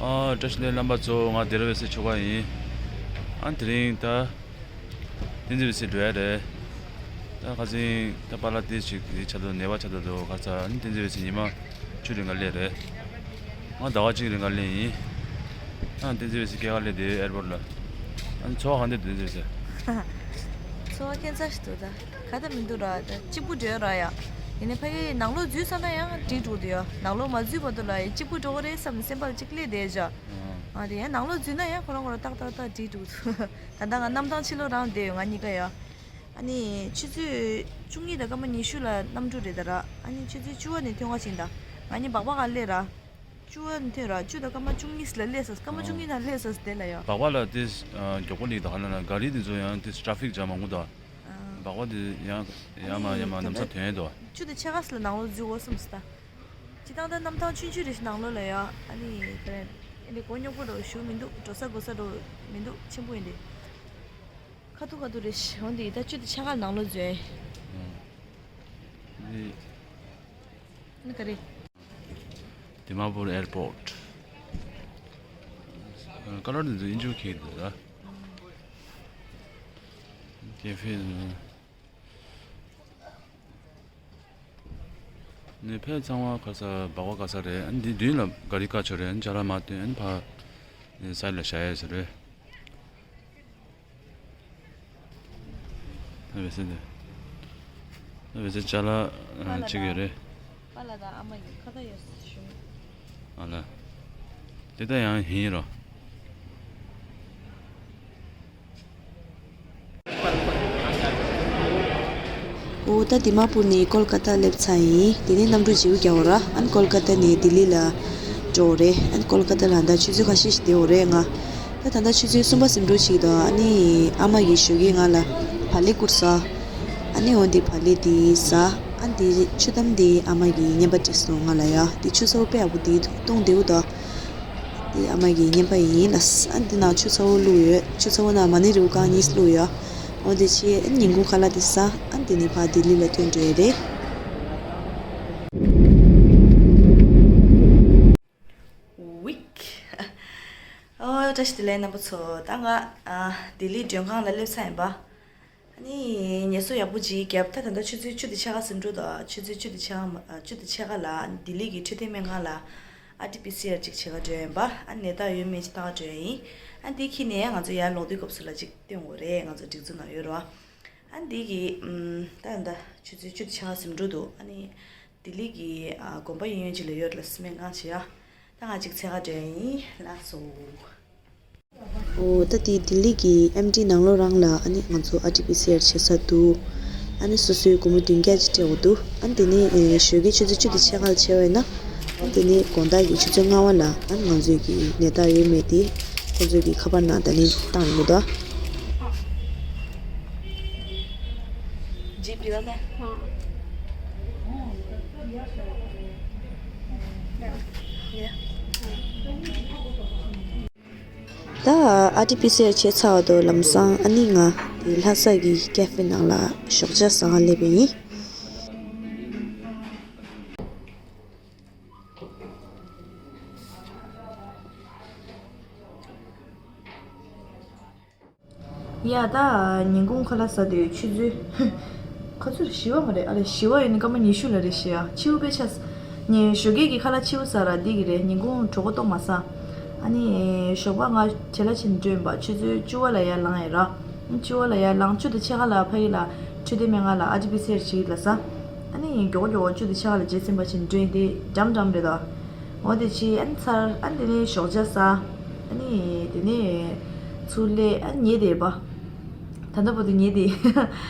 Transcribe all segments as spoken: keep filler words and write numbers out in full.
ཨ། བཀྲ་ཤིས་བདེ་ལེགས་རྣམ་པ་ཚོ། ང་སྡེ་ར་ཝེ་སི་ཆོལ་ཁ་ཡིན། ཨ། དེ་རིང་ད་བསྟན་འཛིན་ཝེ་སི་འགྲོ་ཡ་རེད། ད་ཁ་སང་ད་པཱ་ལགས་དེ་ཞིག་དེ་ཆགས་འདུག་ནད་པ་ཆགས་འདུག་ཁ་ཚ། ཨ་ནི་བསྟན་འཛིན་ཝེ་སི་ཉི་མ་བཅུ་རིང་ག་སླེབས་རེད། ང་ཟླ་བ་གཅིག་རིང་ག་སླེབས་ཡིན། ཨ། བསྟན་འཛིན་ཝེ་སི་སྐྱེལ་ག་སླེབས་དེ་ཨེར་པོར་ལ། ཨ་ནི་ཚོར་བ་ག་འདྲ་འདུག་བསྟན་འཛིན་ཝེ་སི། ཚོར་བ་ཁྱད་མཚར་ཞིག་འདུག་ད་ག་ད་མི་འདུག་ར། ད་གཅིག་པུ་འགྲོ་ཡ་ར་ཡ། ཡིན་ནའི་ཕ་གི་ནང་ལོགས་འཛུལ་ཚར་ན་ཡང་འགྲིག་འགྲོ་འདུག་ཡ། ནང་ལོགས་མ་འཛུལ་བར་དུ་ལ་ཡ་གཅིག་པུ་འགྲོ་གི་རེད་བསམ་ནས་སེམས་པ་ལ་གཅིག་སླེབས་བསྡད་བཞག་ཨ། དེ་ཡང་ནང་ལོགས་འཛུལ་ན་ཡང་ཁོ་རང་ཁོ་རང་ཏག་ཏག་ཏག་འགྲིག་འགྲོ་འདུག་ད་ལྟ་ང་གནམ་ཐང་ཕྱི་ལོགས་རང་བསྡད་ཡོད། ང་གཉིས་ཀ་ཡ། ཨ་ནི་ཆུ་ཚོད་བཅུ་གཉིས་དང་སྐར་མ་ཉི་ཤུ་ལ་གནམ་གྲུ་རེད་ད་ར། ཨ་ནི་ཆུ་ཚོད་བཅུ་པ་ནས་ཐོན་ག་ཕྱིན་ད། ང་གཉིས་སྦག་སྦག་ག་སླེབས་ར། བཅུ་པ་ནས་ཐོན་ར། བཅུ་དང་སྐར་མ་བཅུ་གཉིས་ལ་སླེབས་ས། སྐར་མ་བཅུ་གཉིས་ནང་སླེབས་ས་དེ་ལ་ཡ། སྦག་སྦག་ལ་དེ་མགྱོགས་པོ་སླེབས་ད། ག་ལ་ན་ག་རི་དེ་ཚོ་ཡང་དེ་ཊ་ཕིག་ཇམ་མང་པོ་འདུག་སྦག་སྦག་དེ་ཡང་ཡར་མར་ཡར་མར་ལམ་སང་ཐོན་ཡ་འདུག་བཅུ་དང་ཕྱེད་ཀ་ཙམ་ལ་ནང་ལོགས་འཛུལ་འོ་བསམ་སོང་ད། སྤྱིར་བཏང་ད་གནམ་ཐང་ཆུང་ཆུང་རེད་ཤག་ནང་ལོགས་ལ་ཡ། ཨ་ནི་དེ་ནས་ཨེ་འདྲ་མགོ་རྙོག་པོ་འདྲ་བོ་ཞེ་པོ་མི་འདུག་འགྲོ་ས་འགྲོ་ས་འདྲ་བོ་མི་འདུག་ཆེན་པོ་ཡིན་དེ། ཁ་ཐུག་ཁ་ཐུག་རེད་ཤག་འོ་འདི་ད་བཅུ་དང་ཕྱེད་ཀ་ནང་ལོགས་འཛུལ་ཡ་ཡིན། འདི་ནི་ག་རེ། དི་མ་པུར་ཨེར་པོར་ཊི། ཀ་ལར་འདི་ཚོ་དབྱིན་ཇི་ཁྱེར་འདུག་ད། ཀེ་ཧྥེ་ནི་ཕལ་ཚང་མ་ག་ས་སྦག་སྦག་ག་ས་རེད། ཨ་ནི་འདི་མདུན་ལ་ག་རི་བཀག་ཆོག་རེད། ཨ་ནི་ཅ་ལག་མ་བཏོན། ཨ་ནི་ཕར་སའིཌ་ལ་བཞག་ཡས་ཟེར་རེད། ཨ་ཝེ་སི་འདི། ཨ་ཝེ་སི་ཅ་ལག་ཨ་གཅིག་ཡོད་རེད། པཱ་ལགས་དང་ཨ་མ་ཡི་ཁ་བརྡ་ཡོད་ཞུ། ཨ་ལ། དེ་ལྟ་ཡང་ཡིན་རོ། འོ་ད་དི་མ་པུར་ནས་ཀོལ་ཀ་ཏ་སླེབས་ཚར་ཡིན། དེ་ནས་གནམ་གྲུ་བརྗེ་པོ་རྒྱག་འོ་ར། ཨ་ནི་ཀོལ་ཀ་ཏ་ནས་ལྡི་ལི་ལ་འགྲོ་འོ་རེད། ཨ་ནི་ཀོལ་ཀ་ཏ་ལ་ད་ཆུ་ཚོད་ཁ་ཤས་ཤིག་བསྡད་འོ་རེད་ང་། ད་ད་ལྟ་ཆུ་ཚོད་གསུམ་པ་ཟིན་འགྲོ་ཞིག་དང་། ཨ་ནི་ཨ་མ་གིས་ཞོགས་ཀས་ང་ལ་བག་ལེབ་བསྐུར་སོང་། ཨ་ནི་འོ་འདི་བག་ལེབ་འདི་ཟ། ཨ་འདི་ཆུ་དམ་འདི་ཨ་མ་གིས་བརྙན་པར་བྲིས་སོང་ང་ལ་ཡ། འདི་ཆུ་ཚ་པོ་དཔེ་ཡག་པོ་འདུག་མཐོང་བདེ་པོ་འདུག་འདི་ཨ་མ་གི་བརྙན་པར་ཡིན་ལ། ཨ་འདི་ནང་ཆུ་ཚ་པོ་བླུགས་ཡོད། ཆུ་ཚ་པོ་ནང་མ་ཎི་རིལ་བུ་རྐང་གཉིས་བླུགས་ཡོད། འོ་འདི་བྱས་ཨ་ཉིན་གུང་ཁ་ལག་འདི་ཟ། ཨ་འདི་ནས་ཕར་ལྡི་ལི་ལ་ཐོན་འགྲོ་ཡ་རེད། ཝིག་ཨོ་བཀྲ་ཤིས་བདེ་ལེགས་རྣམ་པ་ཚོ། ད་ང་ཨ་ལྡི་ལི་མགྲོན་ཁང་ལ་སླེབས་ཚར་ཡིན་པ། ཨ་ནི་ངལ་གསོ་ཡག་པོ་ཅིག་བརྒྱབ། ད་ད་ལྟ་ཆུ་ཚོད་བཅུ་དང་ཕྱེད་ཀ་ཟིན་འགྲོ་འདུག་ཆུ་ཚོད་བཅུ་དང་ཕྱེད་ཀ་མ་ཨ་བཅུ་དང་ཕྱེད་ཀ་ལ་ལྡི་ལི་གི་འཕྲོད་བསྟེན་སྨན་ཁང་ལ་ཨར་ཊི་པི་སི་ཨར་ཅིག་བྱེད་ག་འགྲོ་ཡིན་པ། ཨ་ནད་རྟགས་ཡོད་མེད་ཅིག་ལྟ་ག་འགྲོ་ཡིན། ཨ་འདི་འཁྱེར་ནས་ང་ཚོ་ཡར་ལོག་དུས་སྐབས་སུ་ལ་ཅིག་སྟོན་དགོས་རེད། ང་ཚོ་སྒྲིག་འཛུགས་ནང་ཡོད་རེད་པ། ཨ་འདི་གི་ཨམ་ད་ད་ཆུ་ཚོད་བཅུ་དང་ཕྱེད་ཀ་ཟིན་འགྲོ་འདུག་ཨ་ནི་ལྡི་ལི་གི་ཨ་དགོན་པ་གཡས་གཡོན་ཅིག་ལ་ཡོད་རེད་ལ། སྨན་ཁང་ཅིག་ཡ། ད་ང་ཅིག་འཚོལ་ག་འགྲོ་ཡིན། ལགས་སོ། འོ་ད་དེ་ལྡི་ལི་གི་ཨེམ་ཊི་ནང་ལོགས་རང་ལ་ཨ་ནི་ང་ཚོ་ཨར་ཊི་པི་སི་ཨར་བྱེད་ས་འདུག་ཨ་ནི་སོ་སོའི་སྒོར་མོ་བདུན་བརྒྱ་ཅིག་སྤྲད་དགོས་འདུག་ཨ་ནི་དེ་ནས་ཨེ་ཞོགས་ཀའི་ཆུ་ཚོད་བཅུ་དང་ཕྱེད་ཀ་ལ་བྱས་པ་ཡིན་ན། ཨ་ནི་དེ་ནས་དགོང་དག་གི་ཆུ་ཚོད་ལྔ་པ་ལ་ཨ་ནི་ང་ཚོའི་གི་ནད་རྟགས་ཡོད་མེད་དེ་ཁོང་ཚོའི་གི་ཁ་པར་ནང་བརྡ་ལན་བཏང་ཡོང་གི་འདུག་ཇི་པི་ལ་ནས། ད་ཨར་ཊི་པི་སི་ཨར་བྱས་ཚར་བ་དང་ལམ་སང་ཨ་ནི་ང་དེ་ལྷ་ས་གི་ཀེ་ཧྥེ་ནང་ལ་ཞོགས་ཇ་ཟ་ག་སླེབས་པ་ཡིན། ཡ་ད་ཉིན་གུང་ཁ་ལག་ཟ་དུས་ཆུ་ཚོད་ཁ་ཚུར་བཞི་པ་མ་རེད། ཨ་ལས་བཞི་པ་ཡོད་ནི་སྐར་མ་ཉི་ཤུ་ལ་རེད་ཤག་ཡ། ཕྱི་པོ་དཔེ་ཆ་ངས་ཞོགས་ཀས་ཀྱི་ཁ་ལག་ཕྱི་པོ་ཟ་ར་འདི་གི་རེད། ཉིན་གུང་གྲོད་ཁོག་ཏོག་མ་ཟ། ཨ་ནི་ཞོགས་པ་ང་བྲེལ་ལ་ཕྱིན་འགྲོ་ཡིན་པ། ཆུ་ཚོད་བཅུ་པ་ལ་ཡར་ལངས་ཡིན་ར། བཅུ་པ་ལ་ཡར་ལངས། བཅུ་དང་ཕྱེད་ཀ་ལ་ཕ་གི་ལ་འཕྲོད་བསྟེན་སྨན་ཁང་ལ་ཨར་ཊི་པི་སི་ཨར་བྱེད་ལ་ཟ། ཨ་ནི་མགྱོགས་མགྱོགས་བཅུ་དང་ཕྱེད་ཀ་ལ་རྗེས་ཟིན་པ་ཕྱིན་འགྲོ་ཡིན། དེ་འགྲམ་འགྲམ་རེད་དོ། འོ་དེ་ཕྱིན་ཨ་ནི་ཚར། ཨ་ནི་དེ་ནས་ཞོགས་ཇ་ཟ། ཨ་ནི་དེ་ནས་ཚུར་སླེབས། ཨ་ནི་ཉལ་བསྡད་པ། ད་ལྟ་བར་དུ་ཉལ་བསྡད།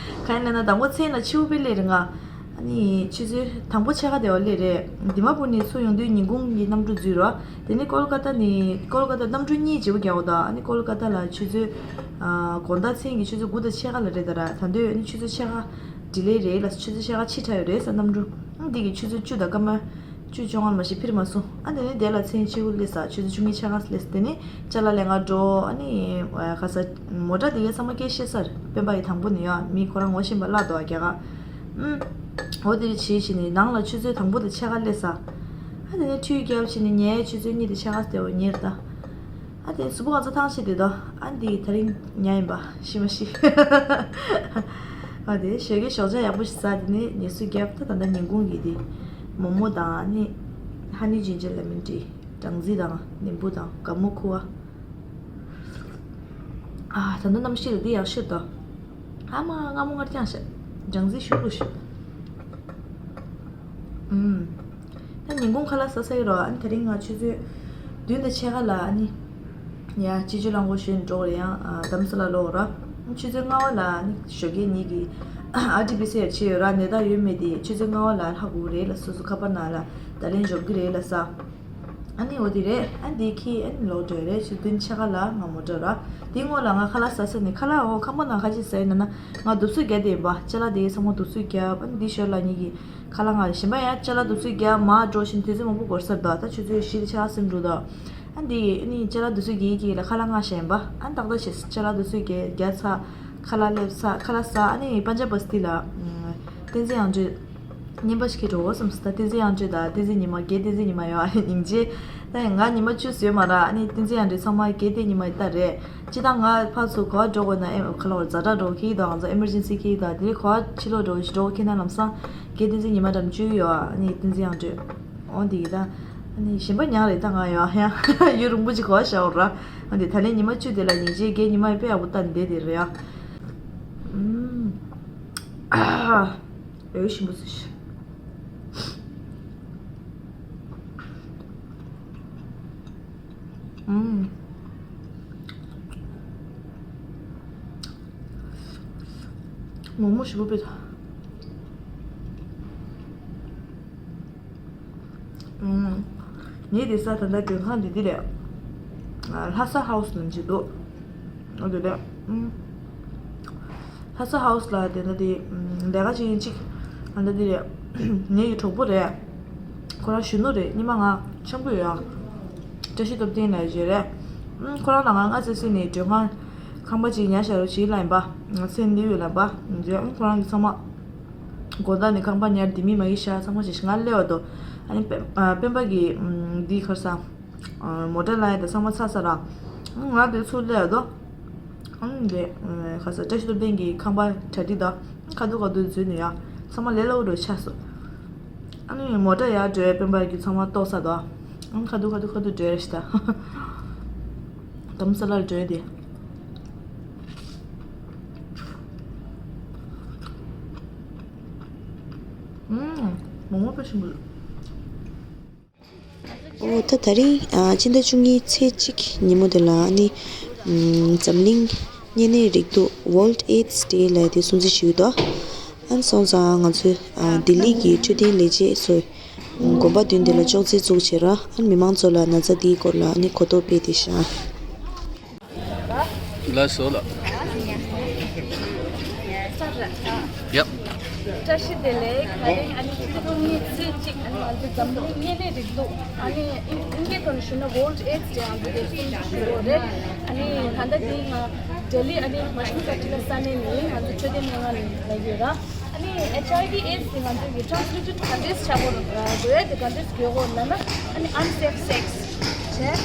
གང་ཡིན་ལབ་ན་དང་པོ་མཚན་ལ་ཕྱི་པོ་དཔེ་སླེབས་རེད་ང་། ཨ་ནི་ཆུ་ཚོད་དང་པོ་ཕྱེད་ཀ་དེ་བ་སླེབས་རེད། དི་མ་པུར་ནས་ཚུར་ཡོང་དུས་ཉིན་གུང་གི་གནམ་གྲུ་འཛུལ་རོ། དེ་ནས་ཀོལ་ཀ་ཏ་ནས། ཀོལ་ཀ་ཏ་གནམ་གྲུ་གཉིས་བརྗེ་པོ་རྒྱག་འོ་ད། ཨ་ནི་ཀོལ་ཀ་ཏ་ལ་ཆུ་ཚོད་ཨ་དགོང་དག་མཚན་གྱི་ཆུ་ཚོད་དགུ་དང་ཕྱེད་ཀ་ལ་རེད་ད་ར། ད་དུང་ཨ་ནི་ཆུ་ཚོད་ཕྱེད་ཀ་ཌི་ལེ་རེད་ལ། ཆུ་ཚོད་ཕྱེད་ཀ་ཕྱི་དྲགས་ཡོད་རེད་ས་གནམ་གྲུ། ཨ་འདི་གི་ཆུ་ཚོད་བཅུ་དང་སྐར་མ་ བཅུ་བཅོ་ལྔ་ལ་མ་ཤི་ཕིར་མ་སོང་། ཨ་དེ་ནས་དེ་ལ་མཚན་ཆུ་བོ་སླེབས་ས། ཆུ་ཚོད་བཅུ་གཉིས་ཕྱེད་ཀ་སླེབས་ས། དེ་ནས་ཅ་ལག་ལེན་ག་འགྲོ། ཨ་ནི་ཨ་ག་ས་མོ་ཊ་དེ་གའི་ཚང་མ་སྐད་བཤད་ས་རེད། སྤེན་པ་ཡི་དང་པོ་ནས་ཡ་མི་ཁོ་རང་ངོ་ཤེས་པ་བརླག་འདུག་ཨ་རྒྱ་གར། ཨུམ། འོ་དེ་རེད་བྱས་བྱས་ནས་ནང་ལ་ཆུ་ཚོད་དང་པོ་དང་ཕྱེད་ཀ་སླེབས་ས། ཨ་དེ་ནས་ཁྲུས་བརྒྱབ་བྱས་ནས་ཉལ། ཆུ་ཚོད་གཉིས་དང་ཕྱེད་ཀ་སླེབས་འོ་ཉལ་ད། ཨ་དེ་གཟུགས་པོ་གང་ཚ་ཐང་ཆད་དེ་དོ། ཨ་འདི་དེ་རིང་ཉལ་ཡིན་པ་ཤི་མ་ཤི། ཨ་དེ་ཞོགས་ཀས་ཞོགས་ཇ་ཡག་པོ་ཞིག་ཟ། དེ་ནས་ངལ་གསོ་བརྒྱབ། ད་ད་ལྟ་ཉིན་གུང་གི་དེ་མོག་མོག་དང་ཨ་ནི་ཧ་ནི་ཇིན་ཇར་ལེ་མོན་ཊི། སྦྲང་རྩི་དང་ནིམ་བུ་དང་སྒ་མོ་ཁུ་བ། ཨ་ད་ལྟ་གནམ་གཤིས་ལ་འདི་ཡག་ཤོས་དོ། ཨ་མ་སྔ་མོ་ངར་རྐྱང་ཤ། སྦྲང་རྩི་ཤུགས་ལུ་ཤ། ཨུམ། ད་ཉིན་གུང་ཁ་ལག་ཟ་ས་ཡི་རོ། ཨ་ནི་དེ་རིང་ང་ཆུ་ཚོད་བདུན་དང་ཕྱེད་ཀ་ལ་ཨ་ནི་ཡ་སྤྱི་སྤྱོད་རླངས་འཁོར་ཞོན་འགྲོ་གི་རེད། ཡང་ཨ་རྡ་རམ་ས་ལ་ལོག་ར། ཆུ་ཚོད་ལྔ་པ་ལ་ཨ་ནི་ཞོགས་ཀས་ཉིད་ཀྱི་ཨར་ཊི་པི་སི་ཨར་ཆེ་ཡོད་ར། ནད་རྟགས་ཡོད་མེད་དེ་ཆུ་ཚོད་ལྔ་པ་ལ་ཧ་གོ་གི་རེད་ལ། སོ་སོ་ཁ་པར་ནང་ལ་བརྡ་ལན་འབྱོར་གི་རེད་ལ་ས། ཨ་ནི་འོ་དེ་རེད། ཨ་འདི་ཁྱི་ཨ་ནི་ལོག་འགྲོ་ཡ་རེད། ཆུ་ཚོད་བདུན་ཕྱེད་ཀ་ལ་ང་མོ་ཊ་ར། དེ་སྔོན་ལ་ང་ཁ་ལག་ཟ་ས་ནས། ཁ་ལག་འོ་ཁང་པ་ནང་ཁ་ཅིག་ཟ་ཡིན་ན་ན་ང་དུབ་སུ་བརྒྱབ་བསྡད་ཡིན་པ། ཅ་ལག་དེ་གའི་ཚང་མ་དུབ་སུ་བརྒྱབ། ཨ་ནི་འདི་ཞོར་ལ་ཉིད་ཀྱི་ཁ་ལག་ང་གཞན་པ་ཡང་ཅ་ལག་དུབ་སུ་བརྒྱབ་མར་འགྲོ་བཞིན་དུས་ཚོད་མང་པོ་འགོར་ས་རེད་དོ། ད་ཆུ་ཚོད་བཞི་དང་ཕྱེད་ཀ་ཟིན་འགྲོ་དོ། ཨ་འདི་ཨ་ནི་ཅ་ལག་དུབ་སུ་བརྒྱབ་ཀྱི་ལ་ཁ་ལག་ང་བཞེས་ཡིན་པ། ཨ་ནི་ཏག་ཏག་བྱས་ཅ་ལག་དུབ་སུ་བརྒྱབ་བརྒྱབ་ཚར། ཁ་ལག་སླེབས་ཚར། ཁ་ལག་ཟ། ཨ་ནི་པན་ཇབ་བ་སི་ཏི་ལ་བསྟན་འཛིན་དབྱངས་སྒྲོན། རྔན་པ་ཞིག་གིས་འགྲོ་བསམ་སོང་། ད་བསྟན་འཛིན་དབྱངས་སྒྲོན་དང་བསྟན་འཛིན་ཉི་མ། རྒན་བསྟན་འཛིན་ཉི་མ་ཡོད་ཨ་ནི་སྙིང་རྗེ། ད་ང་ཉི་མ་བཅུ་ཟོས་མ་ར། ཨ་ནི་བསྟན་འཛིན་དབྱངས་སྒྲོན་ཚང་མ་རྒན་བསྟན་ཉི་མ་ཡི་ལྟ་རེད། སྤྱིར་བཏང་ང་ཕར་ཚུར་ག་པར་འགྲོ་དགོས་ན་ཨེམ་ཁ་ལོར་ཛ་དྲག་འགྲོ་གི་འདུག་ང་ཚོ་ཨེ་མར་ཇེན་སི་ཁེལ་འདུག་དེ་རིང་ག་པར་ཕྱི་ལོགས་འགྲོ་གི་འགྲོ་གི་ཁེལ་ན་ལམ་སང་རྒན་བསྟན་འཛིན་ཉི་མ་འགྲམ་བཅུག་གི་ཡོད་ཨ་ནི་བསྟན་འཛིན་དབྱངས་སྒྲོན། འོ་འདི་གི་ད་ཨ་ནི་གཞན་པ་ཉག་རེད། ད་ང་ཡོད་ཡང་ཡུན་རིང་པོ་ཅིག་ག་པར་བཞག་འོ་ར། འོ་འདི་ད་ལན་ཉི་མ་བཅུ་དེ་ལ་སྙིང་རྗེ། རྒན་ཉི་མ་ཡི་དཔེ་ཡག་པོ་ལྟ་འདི་དེ་རེད་ཡ། ཨུམ། ཨ། འོད་ཞིམ་པོ་ཟེར། ཨུམ། མོག་མོག་ཞིམ་པོ་དཔེ་ད། ངའི་བསྡད་ས་ད་ལྟ་མགྲོན་ཁང་འདི་འདི་རེད། ལྷ་ས་ཧའུ་སི་ནང་བཞིན་འདུག་འོ་དེ་རེད། ལྷ་ས་ཧའུ་སི་ལ་དེ་འདྲ་དེ་ལས་ཀ་བྱེད་མཁན་གཅིག་ཨ་འདྲ་འདི་རེད། ངའི་གྲོགས་པོ་རེད། ཁོ་རང་གཞོན་ནུ་རེད། སྔོན་མ་ང་འཆམ་པོ་ཡོད་ཨ། བཀྲ་ཤིས་སྟོབས་ལྡན་ལབ་ཡག་རེད། ཁོ་རང་ལ་ང་སྔ་ཙམ་ནས་མགྲོན་ཁང་ཁང་པ་ཅིག་ཉར་བཞག་རོགས་བྱེད་ལབ་ཡིན་པ། ང་ཚེ་འདི་ཡོད་ལབ་པ། ཁོ་རང་གིས་ཚང་མ། དགོང་དག་ནས་ཁང་པ་ཉར། དེ་མི་མ་གི་ཤ་ཚང་མ་བྱས་ཤིང་ང་སླེབས་པ་དོ། ཨ་ནི་སྤེན་ཨ་སྤེན་པ་གིས་ཨམ་འདི་ཁར་ས། ཨ་མོ་ཊ་ལ་ཡ་དང་ཚང་མ་ཚ་ས་ར། ང་དེ་ཚུར་སླེབས་པ་དོ། ཨ་ནི་འདི་ཁ་ས་བཀྲ་ཤིས་སྟོབས་ལྡན་གྱི་ཁང་པ་གྲ་སྒྲིག་དང་ཁ་ཐུག་ཁ་ཐུག་འཛུལ་ནས་ཡ་ཚང་མ་ལས་སླ་པོ་འགྲོ་ཆགས་སོང་། ཨ་ནི་མོ་ཊ་ཡར་འགྲོ་ཡ་སྤེན་པ་གིས་ཚང་མ་གཏོར་ས་དོ། ཨ་ནི་ཁ་ཐུག་ཁ་ཐུག་ཁ་ཐུག་འགྲོ་ཡ་ཞིག་ད། དྷ་རམ་ས་ལར་འགྲོ་ཡ་དེ། ཨུམ། མོག་མོག་དཔེ་ཞིམ་པོ་འདུག་འོ་ད་དེ་རིང་ཨ་སྤྱི་ཟླ་བཅུ་གཉིས་ཚེས་གཅིག་ཉིན་མོ་དེ་ལ་ཨ་ནི་ཨམ་འཛམ་གླིང་གཉན་ནད་རེག་དུག World AIDS Day ལབ་དེ་སྲུང་བརྩི་ཞུས་འདུག་ཨ་ནི་སོང་ཙང་ང་ཚོས་ཨ་ལྡི་ལི་གི་འཕྲོད་བསྟེན་ལས་བྱེད་ཚོས་དགོན་པ་མདུན་དེ་ལ་ཅོག་ཙེ་བཙུགས་བྱས་ར། ཨ་ནི་མི་མང་ཚོ་ལ་ན་ཚ་འདིའི་སྐོར་ལ་ཨ་ནི་གོ་རྟོགས་སྤེལ་ཏེ་བཞག་ལགས་སོ་ལགས། ཡབ། བཀྲ་ཤིས་བདེ་ལེགས། དེ་རིང་ཨ་ནི་ཕྱི་ཟླ་བཅུ་གཉིས་ཚེས་གཅིག་ཨ་ནི་ང་ཚོ་འཛམ་གླིང་གཉན་ནད་རེག་དུག་ཨ་ནི་ཨིན་ཨིན་སྐད་ཐོག་ནས་ཞུས་ན་World AIDS Day ཨ་ནི་དེ་སྲུང་བརྩི་ཞུ་གི་ཡོད་རེད། ཨ་ནི་ད་ལྟ་དེ་ང་ལྡི་ལི་ཨ་ནི་མ་ཤུ་ཀ་ཊི་ལ་ས་གནས་ནས་ང་ཚོ་འཕྲོད་བསྟེན་སྨན་ཁང་ནས་ལ་ཡོད་ར། ཨ་ནི་ཨེཆ་ཨའི་ཝི་ཨེཌ་སི་དེ་ང་ཚོ་གི་ཊེ་རན་སི་མི་ཊེཌ་ག་འདྲས་ཆགས་ཀྱི་ཡོད་རེད། དེ་ག་འདྲས་ཡོད་རེད་ལབ་ན། ཨ་ནི་unsafe sex བྱས།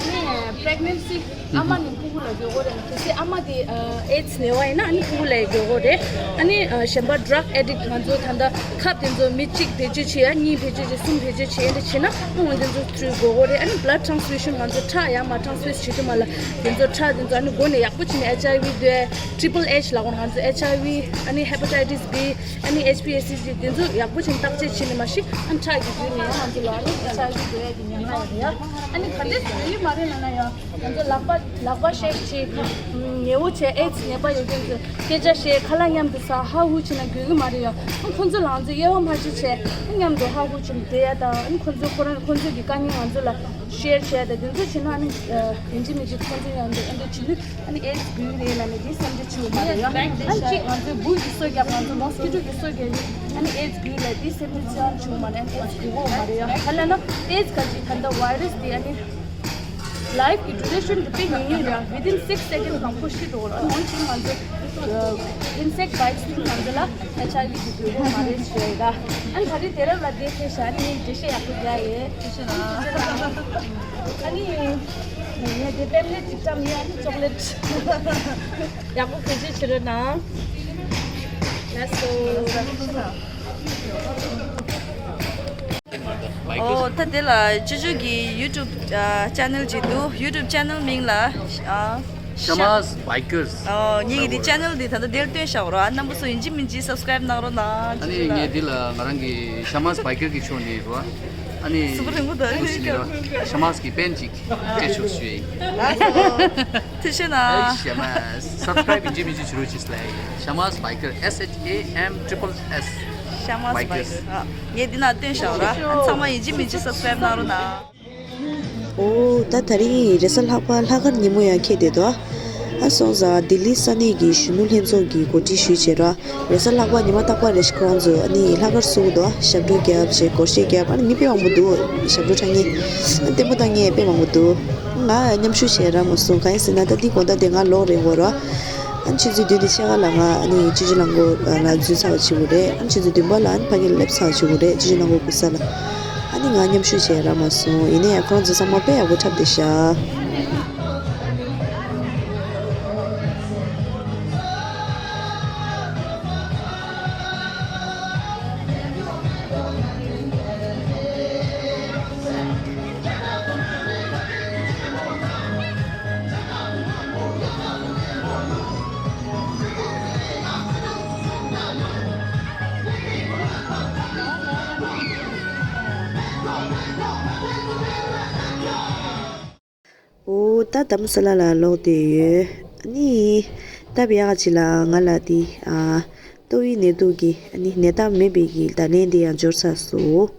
ཨ་ནི་pregnancy ཨ་མ་ནས་ཕྲུ་གུ་ལ་ཡོད་རེད། གལ་སྲིད་ཨ་མ་དེ་ཨེཌ་སི་ནད་པ་ཡིན་ན་ཨ་ནི་ཕྲུ་གུ་ལ་ཡོད་རེད། ཨ་ནི་གཞན་པ་drug addict ང་ཚོ་ད་ལྟ་ཁབ་དེ་ཚོ་མི་གཅིག་བེད་སྤྱོད་བྱེད་ཡ། གཉིས་བེད་སྤྱོད་བྱེད། གསུམ་བེད་སྤྱོད་བྱེད། འདི་བྱེད་ན་ཨ་འོ་དེ་ཚོ་ཚུར་ཡོད་རེད། ཨ་ནི་blood transfusion ང་ཚོ་ཁྲག་ཡར་མར་transfuse བྱེད་དུས་མ་ལ་དེ་ཚོ་ཁྲག་དེ་ཚོ་ཨ་ནི་འགོ་ནས་ཡག་པོ་བྱས་ནས་ཨེཆ་ཨའི་ཝི་དེ་triple H ལབ་ཀྱི་ཡོད་རེད། ང་ཚོ་ཨེཆ་ཨའི་ཝི་ཨ་ནི་hepatitis B ཨ་ནི་ཨེཆ་པི་ཨེ་སི་ཇི་དེ་ཚོ་ཡག་པོ་བྱས་ནས་བརྟག་དཔྱད་བྱས་ནས་མ་གཞི་ཨ་ནི་ཁྲག་གི་བརྒྱུད་ནས་ང་ཚོ་ལ་ཨ་ནི་ཨེཆ་ཨའི་ཝི་འགོས་ཡ་གི་ཉེན་ཁ་ཡོད་རེད་ཡ། ཨ་ནི་ག་འདྲས་འགོས་ཡི་མ་རེད་ལབ་ན་ཡ། ང་ཚོ་ལག་པ་ལག་པ་ ཤེར་བྱེད། ཉེ་བོ་བྱས། ཨེ་ཛི་ནད་པ་ཡོད་མཁན་ཚོས་སྐད་ཆ་བཤད། ཁ་ལག་མཉམ་དུ་ཟ། ཧ་ཧུ་བྱས་ན་འགོས་ཀྱི་མ་རེད་ཡ། ཁོང་ཚོ་ལང་ཚོ་དབྱེ་བ་མ་ཕྱེ་བྱས་མཉམ་དུ་ཧ་ཧུ་བྱས་ནས་བསྡད་ཡ་དང་། ཨ་ནི་ཁོང་ཚོ་ཁོ་རང་ཁོང་ཚོའི་གི་དཀའ་ངལ་ང་ཚོ་ལ་ཤེར་བྱས་དང་། དེ་ཚོ་བྱས་ན་ཨ་ནི་ཡིན་གཅིག་མིན་གཅིག་ཁོང་ཚོ་ཡང་འདི་ཨ་འདི་བྱེད་དུས་ཨ་ནི་ཨེ་ཛི་འགོས་རེད་ལབ་ནས་འདི་སེམས་ཁྲལ་བྱེད་དགོས་མ་རེད་ཡ། ཨ་ནི་གཅིག་ང་ཚོས་འབུ་ཡི་གསོ་རྒྱབ། ང་ཚོས་མོས་ཀི་ཊོ་གི་གསོ་རྒྱབ་ཡིན། ཨ་ནི་ཨེ་ཛི་འགོས་ལབ་འདི་སེམས་ཁྲལ་ཅི་ཡང་བྱེད་དགོས་མ་རེད། ཨ་ནི་ཨེ་ཛི་འགོས་དགོས་མ་རེད་ཡ། ག་ལབ་ན་ཨེ་ཛི་ག་ཅིག་ད་ལྟ་བྷའི་རེ་སི་འདི་ཨ་ནི། Life གི་duration དེ་དཔེ་ཉུང་ཉུང་རེད། Within six seconds གང་པོ་ཤི་འགྲོ་གི་རེད། ཨ་ནི་འོན་ཀྱང་ང་ཚོ་insect bites དེ་ང་ཚོ་ལ་ཨེཆ་ཨའི་ཝི་གི་འགོས་ཡོད་མ་རེད་ཞུ་ཡ་ཡིན་ད། ཨ་ནི་ད་རེས་དུས་རབས་ལ་བསྡད་ཐེ་ཤ་ནི་ངས་འགྲེལ་བཤད་ཡག་པོ་རྒྱག་ཡོད། ཐུགས་རྗེ་གནང་། ཨ་ནི་ངས་དེ་པེམ་ཕླེཊ་ཅིག་བཀྲམ་ཡོད། ཨ་ནི་ཅོག་ལེཊ་ཡག་པོ་བེད་སྤྱོད་བྱེད་རོགས་གནང་། ལགས་སོ། ཨོ། ད་དེ་ལ་ཅོ་ཅོ་གི་ཡུ་ཊུབ་ཨ་ཅེ་ནལ་ཅིག་འདུག་ཡུ་ཊུབ་ཅེ་ནལ་མིང་ལ་ཨ་Shama's Bikers། ཨོ། ངེད་ཀྱི་དེ་ཅེ་ནལ་དེ་ད་ལྟ་དེར་བཏོན་བཞག་རོགས། ཨ་རྣམ་པ་ཚོ་ཡིན་གཅིག་མིན་གཅིག་སབ་སི་ཀ་རེབ་གནང་རོགས་གནང་། ཨ་ཅོ་ཅོ་ལགས། ངས་འདི་ལ་ང་རང་གི་Shama's Biker གི་ཕྱོགས་ནས་རོ། ཨ་ནི་སུ་པ་རིང་པོ་དང་ཨ་ནི་ཤ་མཱས་གི་པེན་ཅིག་སྤྲད་ཆོག་ཞུ་ཡིན། ཨ་ཐུགས་རྗེ་གནང་། ཤ་མཱས་སབ་སི་ཀ་རེབ་ཡིན་གཅིག་མིན་གཅིག་བྱེད་རོགས་གྱིས་ལབ་ཡིན། Shama's Biker S H A M triple S Shama's Bikers Bikers ཨ། ངས་འདི་ན་བཏོན་བཞག་ར། ཨ་ཚང་མ་ཡིན་གཅིག་མིན་གཅིག་སབ་སི་ཀ་རེབ་གནང་རོགས་གནང་། ཨོ། ད་དེ་རིང་རེས་གཟའ་ལྷག་པ་ལྷག་དཀར་ཉིན་མོ་ཡང་འཁེལ་བསྡད་དོ། ཨ་སོང་ཙང་ལྡི་ལི་ས་གནས་ཀྱི་གཞོན་ནུ་ལྷན་ཚོགས་ཀྱིས་གོ་སྒྲིག་ཞུས་བྱས་ར། རེས་གཟའ་ལྷག་པ་ཉི་མ་རྟག་པར་རེ་ཞིག་ཁོ་རང་ཚོ་ཨ་ནི་ལྷག་དཀར་བསུ་གི་འདུག་ཞབས་བྲོ་བརྒྱབ་བྱས་སྒོར་གཞས་བརྒྱབ། ཨ་ནི་མི་དཔེ་མང་པོ་འདུག་ཞབས་བྲོ་འཁྲབ་མཁན་ལྟད་མོ་ལྟ་མཁན་དཔེ་མང་པོ་འདུག་ང་མཉམ་ཞུགས་བྱས་རག་མ་སོང་། གང་ཡིན་ཟེར་ན་ད་འདི་དགོང་དག་དེ་ང་ལོག་རན་གྱི་ཡོད་ར། ཨ་ནི་ཆུ་ཚོད་བདུན་དང་ཕྱེད་ཀ་ལ་ང་ཨ་ནི་ཅོ་ཅོ་ལགས་མགོ་ལ་འཛུལ་ཚར་བ་བྱེད་དགོས་རེད། ཨ་ནི་ཆུ་ཚོད་བདུན་པ་ལ་ཨ་ནི་ཕ་གིར་སླེབས་ཚར་བ་བྱེད་དགོས་རེད། ཅོ་ཅོ་ལགས་མགོ་སྒུག་ས་ལ། ཨ་ནི་ང་མཉམ་ཞུགས་བྱས་རག་མ་སོང་། ཡིན་ན་ཡང་ཁོ་རང་ཚོ་ཚང་མ་དཔེ་ཡག་པོ་འཁྲབ་བསྡད་ཤག་ཨོ། ད་དྷ་རམ་ས་ལ་ལ་ལོག་བསྡད་ཡོད། ཨ་ནི་སྟབས་ཡག་ཅིག་ལ་ང་ལ་དེ་ཨ་ཏོག་དབྱིབས་ནད་དུག་གི་ཨ་ནི་ནད་རྟགས་མེད་པའི་གི་བརྡ་ལན་དེ་ཡང་འབྱོར་ཚར་སོང་།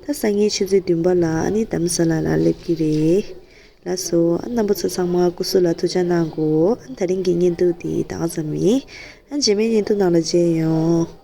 ད་སང་ཉིན་ཆུ་ཚོད་བདུན་པ་ལ་ཨ་ནི་དྷ་རམ་ས་ལ་ལ་སླེབས་ཀྱི་རེད། ལགས་སོ། ཨ་རྣམ་པ་ཚོ་ཚང་མ་སྐུ་གཟུགས་ལ་ཐུགས་ཅག་གནང་དགོས། ཨ་དེ་རིང་གི་བརྙན་ཐུང་དེ་ད་ག་ཙམ་ཡིན། ཨ་རྗེས་མའི་བརྙན་ཐུང་ནང་ལ་མཇལ་ཡོང་།